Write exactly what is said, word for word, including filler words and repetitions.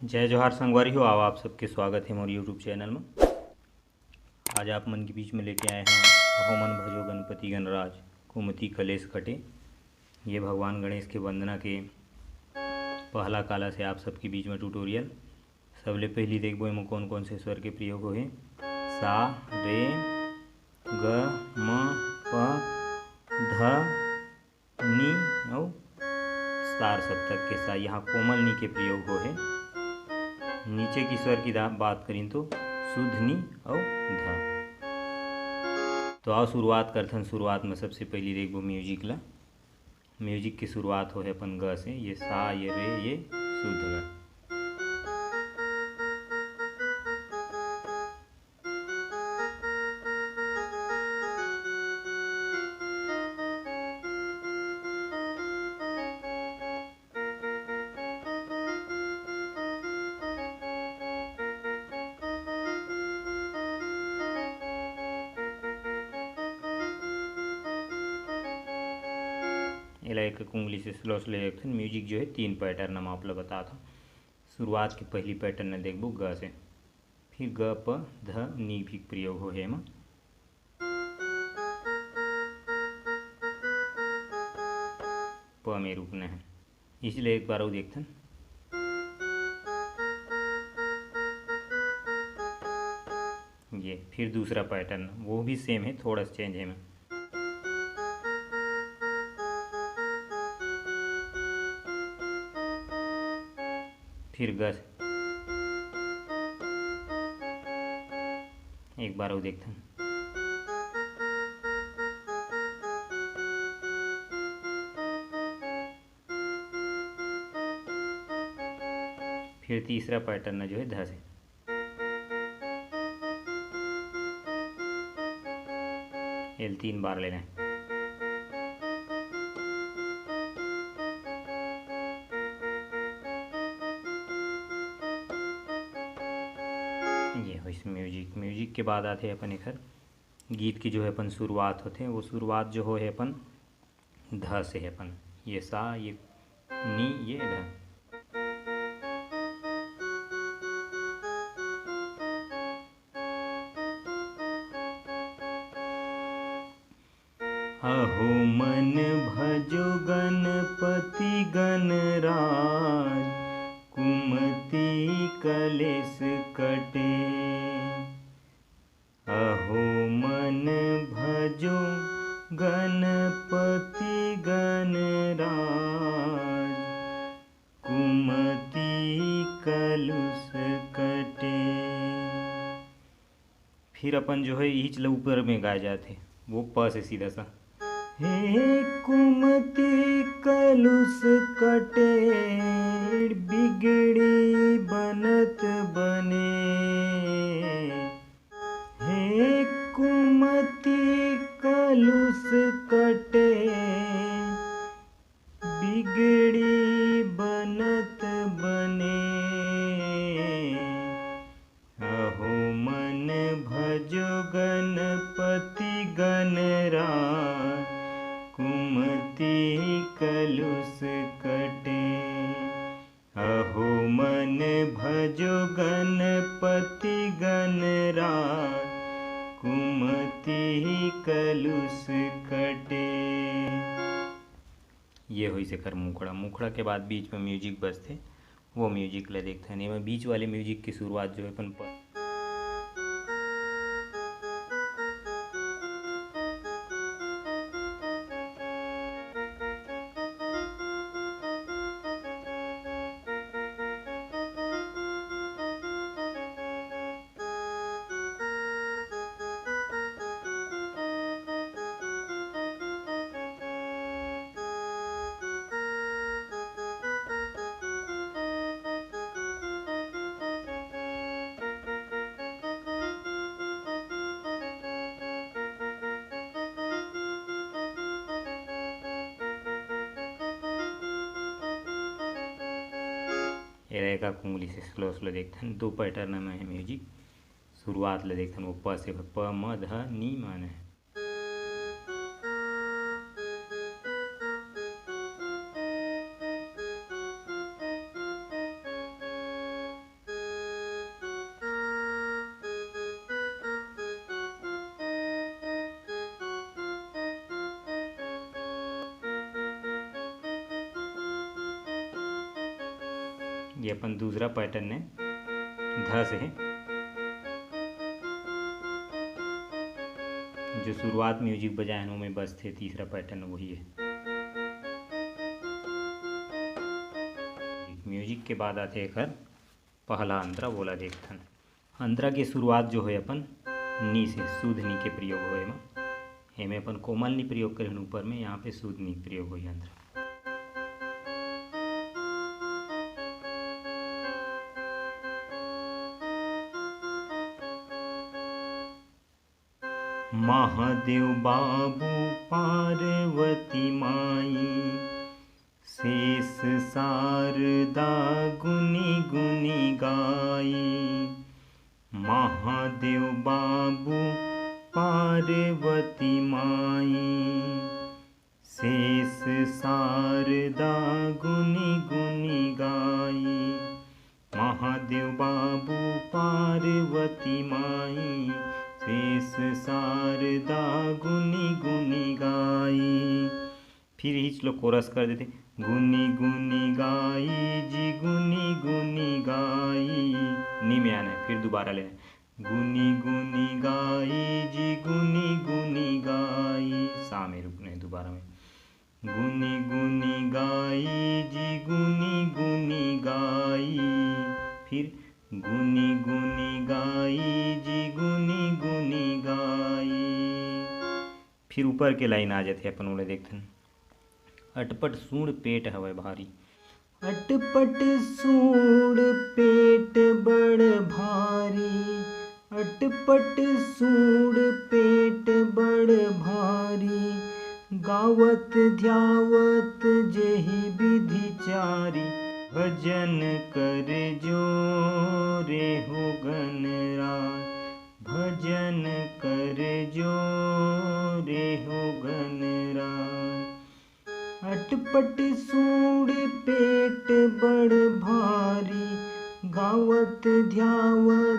जय जोहार संगवारी हो, आओ आप सबके स्वागत हे मोर YouTube चैनल म। आज आप मन के बीच में लेके आए हंव अहो मन भजो गणपति गणराज, कुमति कलेश कटे। ये भगवान गणेश के वंदना के पहला कालस हे आप सबके बीच में ट्यूटोरियल। सबले पहली देखबो एमा कौन कौन से स्वर के प्रयोग होहे। सा, रे, ग, म, प, ध, नी अउ सार सप्तक के सा। यहाँ कोमल नी के प्रयोग होहे। नीचे की स्वर की दा-, बात करिन तो शुद्ध नी अउ ध। तो आओ शुरुआत करथन। शुरुआत में सबसे पहली देखबो म्यूजिक ला। म्यूजिक की शुरुआत होहे अपन ग से, ये सा, ये रे, ये शुद्ध ग। एला एक उंगली से स्लो स्लो देखथन। म्यूजिक जो है तीन पैटर्न म आप ला बतात हंव। शुरुआत के पहली पैटर्न ल देखबो ग से, फिर ग प ध नी भी प्रयोग होहे एमा। प में रुकना है, इसलिए एक बार अउ देखथन। ये फिर दूसरा पैटर्न, वो भी सेम है, थोड़ा सा चेंज है एमा। फिर ग से एक बार अउ देखथन। फिर तीसरा पैटर्न जो है ध से, एल तीन बार लेना है। ये होइस म्यूजिक। म्यूजिक के बाद आथे अपन एखर गीत की जो है अपन शुरुआत होथे, वो शुरुआत जो होहे अपन ध से हे अपन, ये सा, ये नी, ये ध। अहो मन भजो गणपति गणराज, कुमति कलेश कटे। अहो मन भजो गणपति गणराज, कुमति कलुष कटे। फिर अपन जो है इच ल ऊपर में गाए जाथे, वो प से सीधा सा। हे कुमति कलुष कटे, बिगड़ी बनत बने। हे कुमति कलुष कटे, बिगड़ी बनत बने। अहो मन भजो गणपति गणराज, कुमति कलुष कटे। अहो मन भजो गणपति गणराज, कुमति कलुष कटे। ये होइस एकर मुखड़ा। मुखड़ा के बाद बीच में म्यूजिक बजथे, वो म्यूजिक ल देखथन। एमा बीच वाले म्यूजिक की शुरुआत जो है अपन प- एला एक उंगली से स्लो स्लो देखथन, दो पैटर्न में है म्यूजिक। शुरुआत ले देखथन, वो प से, प म ध नी माने। ये अपन दूसरा पैटर्न है, ध से है। जो शुरुआत म्यूजिक बजाए हैं, वो में बजथे, तीसरा पैटर्न वही है। म्यूजिक के बाद आथे एकर पहला अंतरा, वोला देखथन। अंतरा के शुरुआत जो है अपन नी से, शुद्ध नी के प्रयोग होए मा। एमे अपन कोमल नी प्रयोग करे हन ऊपर में, यहाँ पे शुद्ध नी प्रयोग होई अंतरा। महादेव बाबू पार्वती माई, शेष शारदा गुनी गुनी गाई। महादेव बाबू पार्वती माई, शेष शारदा गुनी गुनी गाई। महादेव बाबू पार्वती माई, शेष शारदा गुनी गुनी गाई। फिर हिच लो कोरस कर देथे, गुनी गुनी गाई जी, गुनी गुनी गाई। नी में आना है, फिर दोबारा लेना है, गुनी गुनी गाई जी, गुनी गुनी गाई। सा में रुकना है दोबारा में, गुनी गुनी गाई जी, गुनी गुनी गाई। फिर गुनी गुनी गाई जी, गुनी गुनी गाई। फिर ऊपर के लाइन आ जाथे, अपन ओला देखथन। अटपट सूंड़ पेट हवय भारी। अटपट सूंड़ पेट बड़ भारी, अटपट सूंड़ पेट बड़ भारी, गावत ध्यावत जेहि विधि चारी। भजन कर जोरे हो गणराज, भजन कर जोरे हो गणराज। अटपट सूंड़ पेट बड़ भारी, गावत ध्यावत